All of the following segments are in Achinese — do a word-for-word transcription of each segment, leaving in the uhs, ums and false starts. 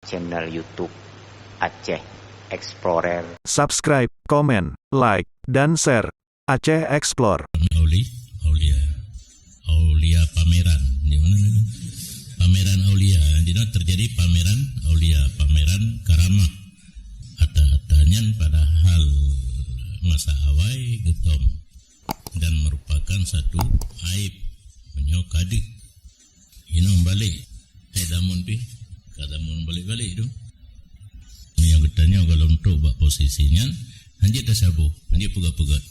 channel YouTube Aceh Explorer. Subscribe, komen, like, dan share Aceh Explore. Auli-, aulia. Aulia pameran. Di mana lagi? Pameran aulia. Di mana terjadi pameran aulia, pameran karamah. Harta-harta nyan padahal masa awai geutom dan merupakan satu aib. Meunyoe ka deuh, inong balek, hai zamon pih, ka zamon balek-balek tu. Meunyoe geutanyoe gohlom trok bak posisi nyan, hanjeuet tasaboh, hanjeuet peugah-peugah.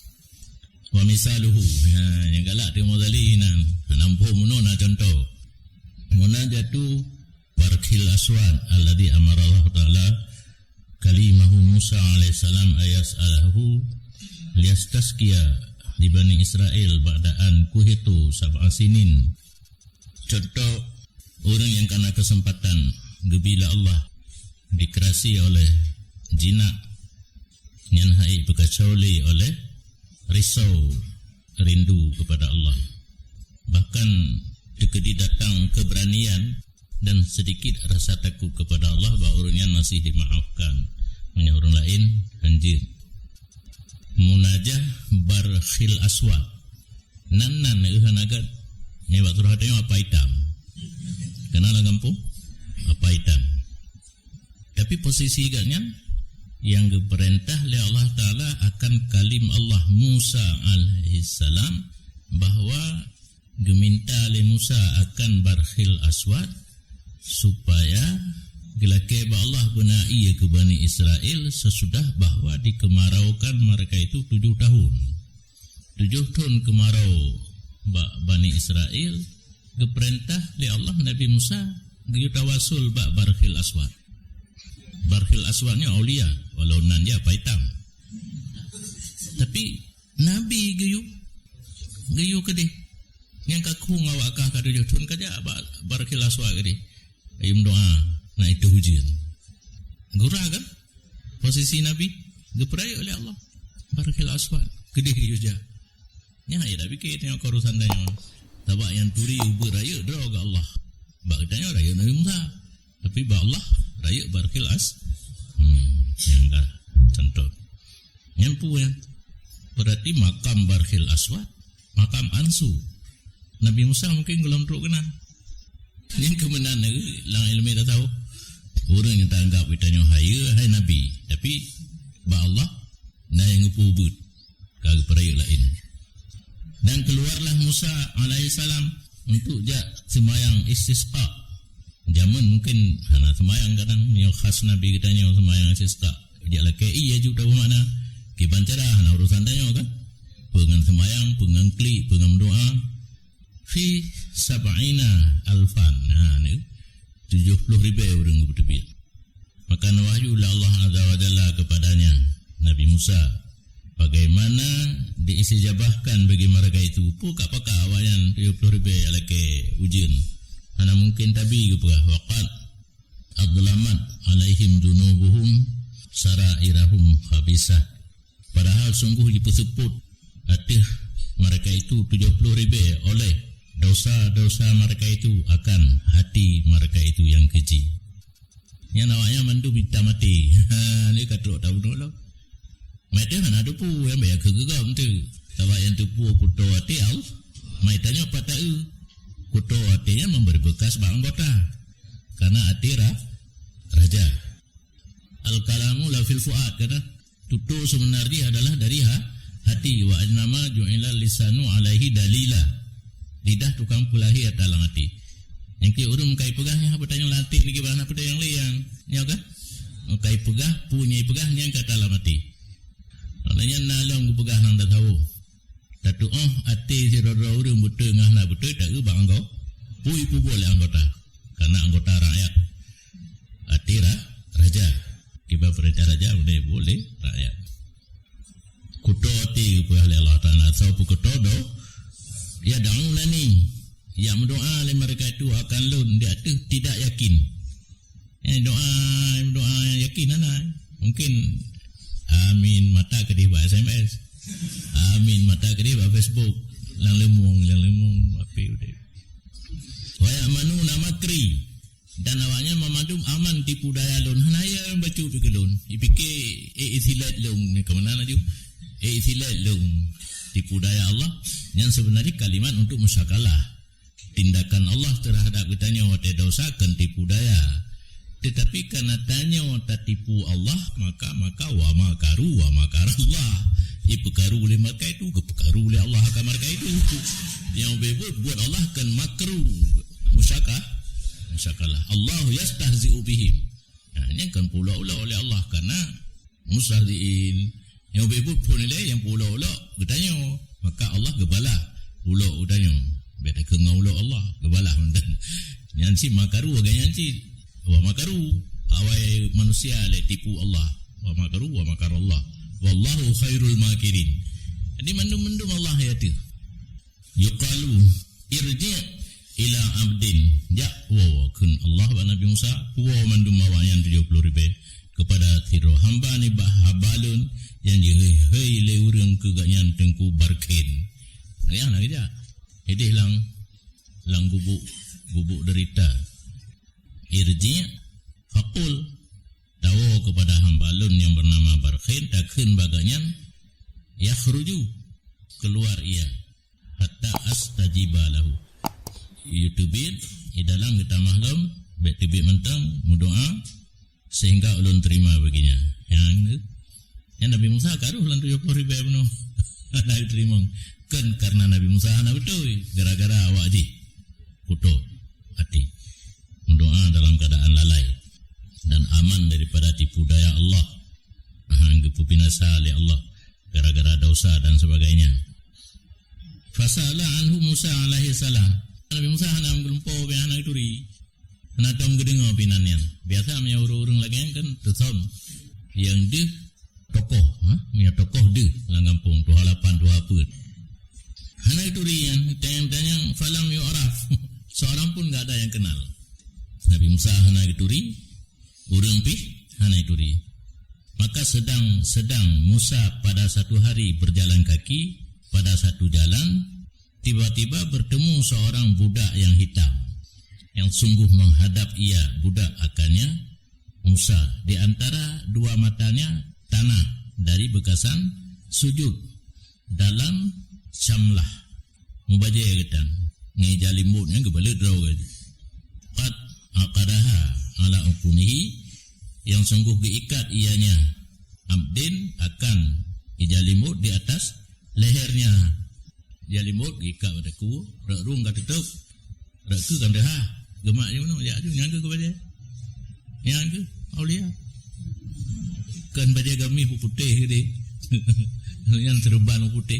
Wa misaluhu, ha, nyang galak teuh Muzali nan, hana muphom meunoe na contoh. Munajatu Barkhil Aswad alladzi amara Allah Ta'ala kalimahu Musa alaihissalam ayas'alahu liyastasqiya li Bani Israil ba'da an kuhitu sab'a sinin. Contoh, ureuëng nyang kana keuseumpatan geubri lé Allah, dikreasi oleh jinak, nyan hai peukacau lé oleh risau, rindu kepada Allah. Bahkan teukeudi datang keberanian dan sedikit rasa takut kepada Allah, bak ureuëng nyan masih dimaafkan. Meunyoe ureuëng laén, hanjeuet. Munajah Barkhil Aswad. Nan-nan, eh, hana gét. Nyoe bak surah tanyoe apa itam. Kana lam gampông? Apa itam. Tapi posisi gét nyan, nyang geupeurintah lé Allah Ta'ala akan kalim Allah Musa alaihissalam bahwa geuminta lé Musa akan Barkhil Aswad supaya geulakée bak Allah beuna ié keu Bani Israel sesudah bahwa dikeumaraukan mereka itu tujuh tahun. Tujoh thon keumarau bak Bani Israel, geupeurintah lé Allah Nabi Musa geuyue tawasul bak Barkhil Aswad. Barkhil Aswad nyoe aulia, walau nan jih apa itam. Tapi Nabi geuyue, geuyue keudeh. Nyang ka khueng awak kah ka tujoh thon ka jak bak Barkhil Aswad keudeh. Ayue meudoá, na itôh ujeuen. Gura kan? Posisi Nabi geupeurayeuk lé Allah. Barkhil Aswad keudeh geuyue jak. Nyan hana tapiké tanyoe keu urusan tanyoe. Sabab nyang turi ubeut rayeuk droe keu Allah. Bak geutanyoe rayeuk Nabi Musa. Tapi bak Allah rayeuk Barkhil As-, hmm, nyang ka contoh. Nyan peue nyan? Berarti makam Barkhil Aswad, makam ansu. Nabi Musa mungkin gohlom trok keunan. Nyang keu meunan lagée lam ileumé tasawuf. Ureuëng nyang taanggab geutanyoe hayeue, hai Nabi. Tapi bak Allah, na nyang geupeubuet, ka geupeurayeuk laén. Dan keluarlah Musa alaihissalam untuk jak seumayang istisqa. Jameun mungkin hana seumayang kadang, meunyoe khas Nabi geutanyoe seumayang istisqa. Jak lakée ié aju taboh makna. Kiban cara hana urusan tanyoe kan? Peue ngon seumayang, peue ngon klik, peue ngon meudoá. Fi sab'ina alfan. Ha, ni, tujoh ploh ribée ureuëng geupeuteubiet. Maka neuwahyu lé Allah Azza wa Jalla kepadanya, Nabi Musa, bagaimana diistijabahkan bagi mereka itu. Peue ka pakat awaknyan tujoh ploh ribée lakée ujeuen. Hana mungkin tabi geupeugah, "Wa qad adlamat alaihim dzunubuhum sarairahum khabisah." Padahal sungguh jipeuseupôt ateueh mereka itu tujoh ploh ribée oleh dosa-dosa mereka itu akan hati mereka itu yang keji. Nyan awaknyan mandum itam até. Ha, ni ka trok tabunoe lom. Maté hana teupeue nyang baya keu geugam tu. Sabab nyang teupeue kuto até Allah. Maté nyoe pat taeu. Kuto até nyan memberi bekas bak anggota. Karena até ra-, raja. Al-kalamu la fil fuad, kata. Tutoe seubeuna jih adalah dari ha-, hati. Wa innama ju'ila lisanu alaihi dalila. Lidah tukang peulahé ata lam até. Nyang keu ureuëng meukai peugah nyan hana peutanyong lam até niki bah hana peutanyong lé nyan. Nyoe kan? Meukai peugah, peue nyang ipeugah nyan ka ata lam até. Maka nyan na lom geupeugah lam tasawuf. Tatu'oh até sidroe-droe ureuëng beutôi ngon hana beutôi taeu bak anggota. Peue ipeubuet lé anggota? Karena anggota rakyat. Até ra-, raja. Kiban peurintah raja ulée buet lé rakyat. Kuto até geupeugah lé Allah Ta'ala, soe peukuto do, ya daun nani, ya meudoá lé mereka itu akan lôn di ateueh tidak yakin. Eh, doá, doá yakin hana. Mungkin amin mata keudeh bak S M S. Amin mata keudeh bak Facebook. Lam leumong, lam leumong, api udeb. Wa ya'manuna makri. Dan awaknyan meumandum aman tipu daya lôn. Hana ya bacut pike lôn. Ipike, eh, isilet lôn. Ni ke mana laju? Eh, isilet lôn. Tipu daya Allah. Yang sebenarnya kalimat untuk musyakalah. Tindakan Allah terhadap geutanyoe watée desya kan tipu daya. Tetapi karena tanyoe tatipu Allah, maka, maka wa makaru wa makarallah. Ipeukaru lé mereka itu, geupeukaru lé Allah akan mereka itu. Nyang beubuet buet Allah kan makru. Musyaka-, musyakalah. Allahu yastahzi'u bihim. Nah, ini kan pula-pula oleh Allah karena mustahzi'in. Nyang beubuet phon ilée nyang peuulok-ulok geutanyoe, maka Allah geubalah ulok geutanyoe. Beda keu ngon ulok Allah, geubalah mantong. Nyan cit makaru, agak nyan cit. Wa makaru, awai manusia lé tipu Allah. Wa makaru wa makarallah. Wallahu khairul makirin. Jadi mandum-mandum Allah ya tu. Yuqalu, "Irji' ila abdin." Jak woe kheun Allah bak Nabi Musa, woe mandum awaknyan tujoh ploh ribée, "keupada sidroe hamba nibak hamba lôn nyang jihei-hei lé ureuëng keu gobnyan Teungku Barkhin." Nyang na geujak. Ideh lam, lam gubuk, gubuk derita. "Irji' faqul." Tawoe keupada hamba lôn nyang beunama Barkhin, takheun bak gobnyan, "Yakhruju," keuluar ia, "hatta astajiba lahu." Yue teubiet, i dalam geutamah lom, bék teubiet mantong, meudoá, sehingga ulôn terima bagi nyan. Nyan, nyan Nabi Musa ka rôh lam tujoh ploh ribée bunoe. Hana geuteurimong. Kon karena Nabi Musa hana beutôi, gara-gara awak jih kuto hati. Meudoá dalam keadaan lalai dan aman daripada tipu daya Allah. Aha, geupeu binasa lé Allah gara-gara dosa dan sebagainya. Fasala anhu Musa alaihi salam. Nabi Musa hana geulumpo, hana geuturi. Hana tom geudeungoe pinan nyan. Biasa meunyoe ureuëng-ureuëng lagée nyan kan teusom. Nyang deuh tokoh, ha? Meunyoe tokoh deuh lam gampông, tuha lapan, tuha peuet. Hana geuturi nyan, tanyong-tanyong, falam yu'raf. Seorang pun enggak ada yang kenal. Nabi Musa hana geuturi, ureuëng pih hana geuturi. Maka sedang-sedang Musa pada satu hari berjalan kaki pada satu jalan, tiba-tiba bertemu seorang budak yang hitam yang sungguh menghadap ia, budak akannya Musa, di antara dua matanya tanah dari bekasan sujud dalam syamlah. Mubajée geutan, ngai jalimbot nyang geubalot droe geuh. Qad aqadaha ala uqunihi, yang sungguh geuikat ianya abdin akan ija limot di atas lehernya. Ija limot geuikat bak takue, rot rhueng ka tutup, rot keue ka meudaha. Geumat jih meunoe, jak aju, nyan keuh keu bajée. Nyan keuh aulia. Kon bajée gamis putéh geude. Nyan seureuban putéh.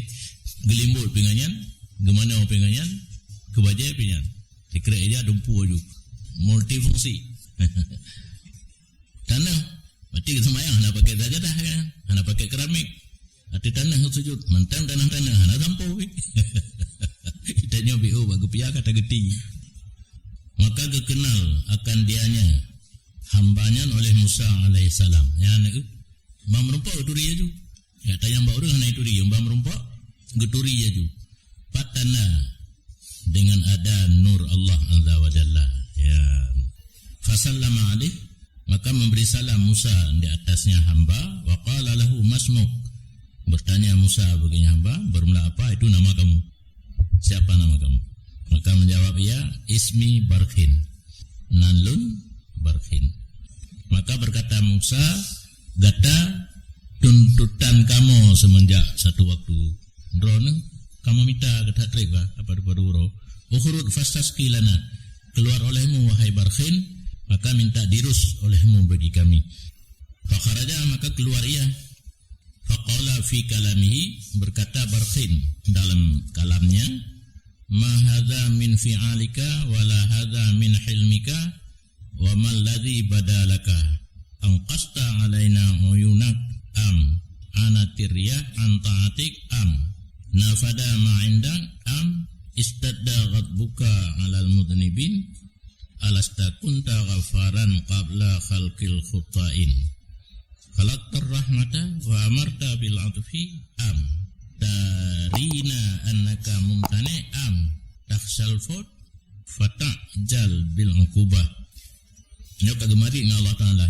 Geulimot pingan nyan, geumanoe pingan nyan, keu bajée pingan. Sikrek ija dumpu aju. Multifungsi. Tanoh, berarti seumayang hana pakai sajadah kan? Hana pakai keramik. Ateueh tanoh sujud, mantong tanoh-tanoh hana sampoe. Tanyoe B O bak geupiah ka tageuti. Maka geukeunal akan dianya hamba nyan oleh Musa alaihissalam. Nyan, eh, ban meurumpok geuturi aju. Ya, tanyong bak ureuëng hana geuturi, ban meurumpok geuturi aju. Pat tanda dengan ada nur Allah Azza wa Jalla. Ya. Fasallama alaih, maka memberi salam Musa di atasnya hamba, wa qala lahu masmuk. Bertanya Musa baginya hamba, "Bermula apa itu nama kamu? Siapa nama kamu?" Maka menjawab ia, "Ismi Barkhin." Nan lôn Barkhin. Maka berkata Musa, "Gata tuntutan kamoe semenjak satu waktu. Droeneuh kamoe mita gata treb ka, apa-apa uroe. Ukhruj fastasqi lana. Keluar olehmu, wahai Barkhin, maka minta dirus olehmu bagi kami." Fakharaja, maka keluar ia. Faqala fi kalamihi, berkata Barkhin dalam kalamnya, "Ma hadza min fi'alika wa la hadza min hilmika, wa mal ladzi badalaka? Anqasta alaina uyunak am anatir riyah an ta'atik am nafada ma indak am istadda ghadbuka alal mudnibin? Alasta kunta ghafaran qabla khalqil khutta'in? Khalaqtar rahmata wa amarta bil atfi am tarina annaka mumtani am takhsyal fot fata'jal bil uqubah?" Nyoe ka geumarit ngon Allah Taala.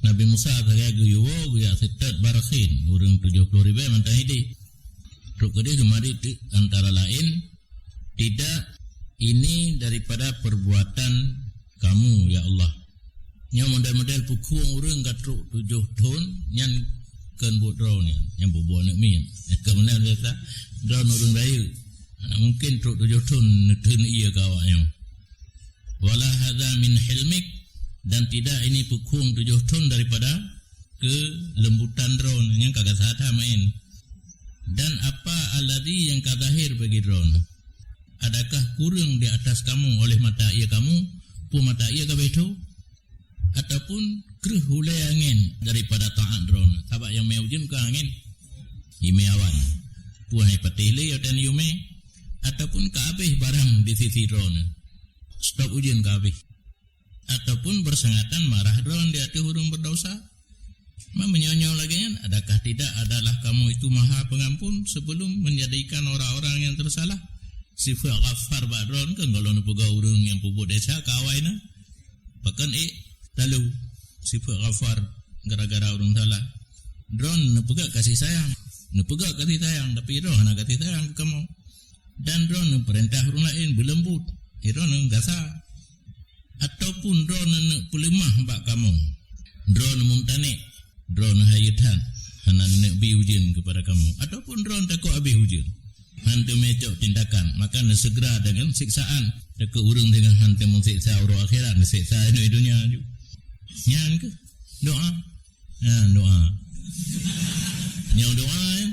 Nabi Musa sagai geuyue woe geujak seutôt barkhin, ureuëng tujoh ploh ribée mantong hideh. Trok keudeh geumarit teuk antara laén, "Tidak, ini daripada perbuatan kamu, ya Allah." Nyoe model-model peukhueng ureuëng ka trok tujoh thon, nyan kon buet droe nyan, nyan bubuet aneuëk miet. Keumeunang biasa, droe ureuëng rayeuk. Hana mungken trok tujoh thon neuteun ié keu awak nyoe. "Wala hadza min hilmik," dan tidak ini peukhueng tujoh thon daripada keulembutan droe nyan, nyang ka gasa that maén. "Dan apa alladzi yang ka zahir bagi droe nyan? Adakah kureueng di atas kamu oleh mata ié kamu, peue mata ié ka beutoe? Ataupun kreueh hulée angén daripada taát droe nyan? Sabab nyang mé ujeuen ka angén, imé awan. Peue hai patéh lé watée nyoe mé? Ataupun ka habéh barang di sisi droe nyan? Stok ujeuen ka habéh." Ataupun bersengatan marah droe di ateueh ureuëng berdosa. Ma meunyoe-nyoe lagée nyan, adakah tidak adalah kamu itu Maha Pengampun sebelum menjadikan orang-orang yang tersalah? Sifeuet Ghaffar bak droe kan, kalau neupeugah ureuëng nyang peubuet desya ka awai na. Bahkan, eh, lalu sifeuet Ghaffar gara-gara ureuëng salah. Droe neupeugah kasih sayang. Neupeugah kasih sayang, tapi droe hana kasih sayang keu kamoe. Dan droe neupeurintah ureuëng laén beuleumbut. Eh, droe neugasa. Ataupun droe neuneuk peuleumah bak kamoe. Droe neumumtanek, droe neuhayeu that, hana neuneuk bi ujeuen keupada kamoe. Ataupun droe takot habéh ujeuen. Han teumé cok tindakan, maka neuseugera deungon siksaan. Takot ureuëng deungon han teumé siksa uroe akhirat, neusiksa inoe donya ju. Nyan keuh doa. Nyan doa. Nyoe doa, ya.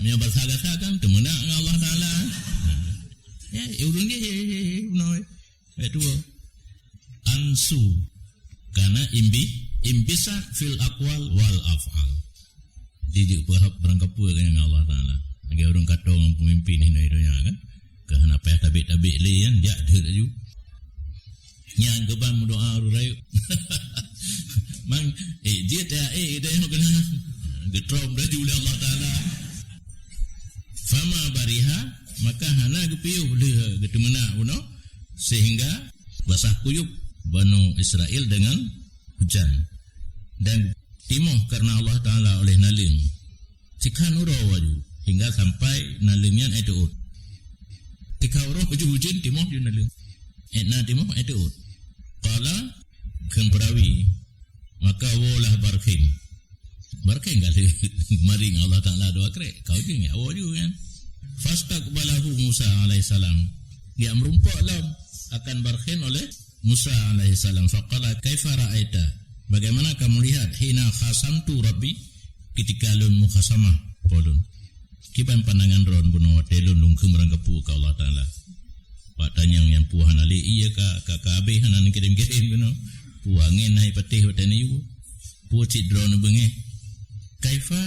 Nyoe basa gasa kan, teumeunak ngon Allah Taala. Ya, ureuëng dia, he, he, he, he, bunoe. Ayat dua. Ansu. Karena imbi-, imbisat fil aqwal wal af'al. Jijak peuhab barangkapeue ngon Allah Taala. Lagée ureuëng katong ngon peumimpin hinoe donya kan. Ka hana payah tabek-tabek lé kan, jak deuh laju. Nyang geuban meudoa ureuëng rayeuk. Mang, eh, jeuet ya, eh, dah yang kena. Geutrom laju lé Allah Taala. Fama bariha, maka hana geupiôh lé geuteumeunak bunoe, sehingga basah kuyup Banu Israel dengan hujan. Dan timoh karena Allah Taala oleh naleueng. Sikhan uroe laju, hingga sampai naleueng nyan ék teuôt. Sikhan uroe laju ujeuen timoh ju naleueng. Ék na timoh ék teuôt. Qala, kheun peurawi, maka woe lah barkhin. Barkhin ka lheueh marit ngon Allah Taala dua krek. Ka ujeuen, ya woe ju kan. Fastaqbalahu Musa alaihissalam. Dia meurumpok lom akan barkhin oleh Musa alaihissalam. Faqala, "Kaifa ra'aita?" Bagaimana kamu lihat? "Hina khasamtu Rabbi," ketika lôn mukhasamah Po lôn. Kiban pandangan droen bunoe watée lôn lungkheun meurangkapeue keu Allah Taala. Bak tanyong nyan peue hana lé ié ka, ka, ka habéh hana neukirém-kirém keunoe. Peue angén hai patéh watée neuyue. Peue cit droeneuh beungéh. Kaifa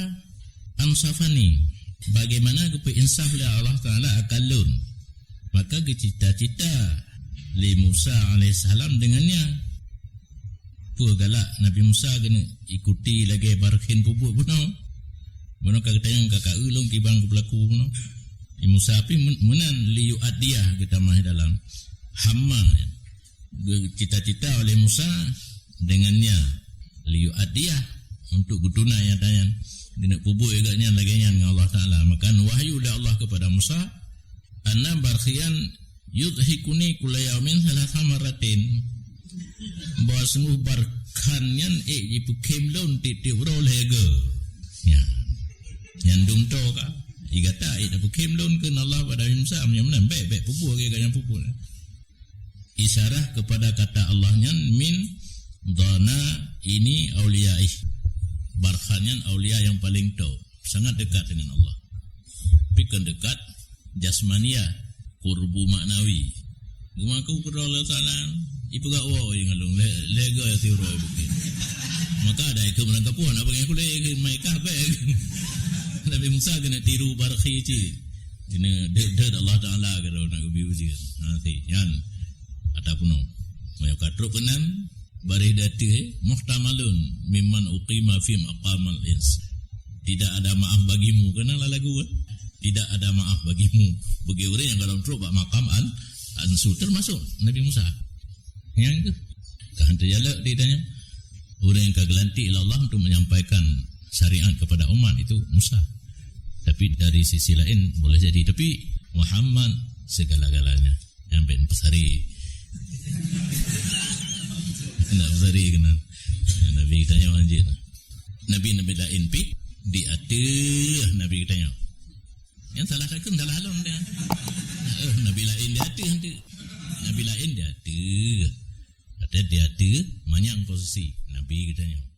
ansafani, bagaimana geupeu insaf lé Allah Taala akan lôn. Maka geucita-cita lé Musa alaihissalam deungon nyan. Peue galak Nabi Musa keuneuk ikuti lagée barkhin peubuet bunoe. Bunoe ka geutanyong ka ka ulôn kiban geupeulaku bunoe. Nabi Musa pih men-, meunan liyu'addiya geutamah dalam hamma. Geucita-cita oleh Musa deungon nyan liyu'addiya untuk geutunai nyata nyan. Keuneuk peubuet geuh nyan lagée nyan ngon Allah Taala. Maka wahyu lé Allah kepada Musa, "Anna barkhian yudhikuni kulla yaumin thalatha marratin." Bahwa sungguh barkhan nyan ék jipeukhém lôn tieb-tieb uroe lhée goe. Nyan. Nyan dum toe ka. Igata ék tapeukhém lôn kheun Allah bak Nabi Musa, meunyoe meunan bék, bék peubuet lagée nyan peubuet. Isyarah kepada kata Allah nyan min dhana ini auliyaih. Barkhan nyan aulia nyang paleng top. Sangat dekat dengan Allah. Tapi kon dekat jasmania, qurbu maknawi. Geumaku keudroe lé salam, ipeugah woe ngon lôn, lhée goe tieb uroe bukét. Maka ada ikeu meurangkapeue, nak bangai kulé, mai kah bék. Nabi Musa keuneuk tiru barkhi cit. Keuneuk deuet-deuet Allah Taala keudroe nak geubi ujeuen. Ha, si, nyan. Ata bunoe. Meunyoe ka trok keunan, baréh di ateueh, muhtamalun mimman uqima fi maqamal ins. Tidak ada maaf bagimu, keunan lah lagu kan? Tidak ada maaf bagimu. Bagi ureuëng nyang gohlom trok bak maqam an-, ansu, termasuk Nabi Musa. Nyang keuh. Ka hana teujalak di tanyoe. Ureuëng nyang ka geulantik lé Allah untuk menyampaikan syariat kepada umat itu Musa. Tapi dari sisi lain boleh jadi. Tapi Muhammad segala-galanya. Nyang bèk peusari. Nak peusari keunan. Nabi geutanyoe anjeut. Nabi-nabi laén pih di ateueh Nabi geutanyoe. Nyang salah takheun salah lom dia. Eh, Nabi laén di ateueh tu. Nabi laén di ateueh. Kata di ateueh manyang posisi Nabi geutanyoe.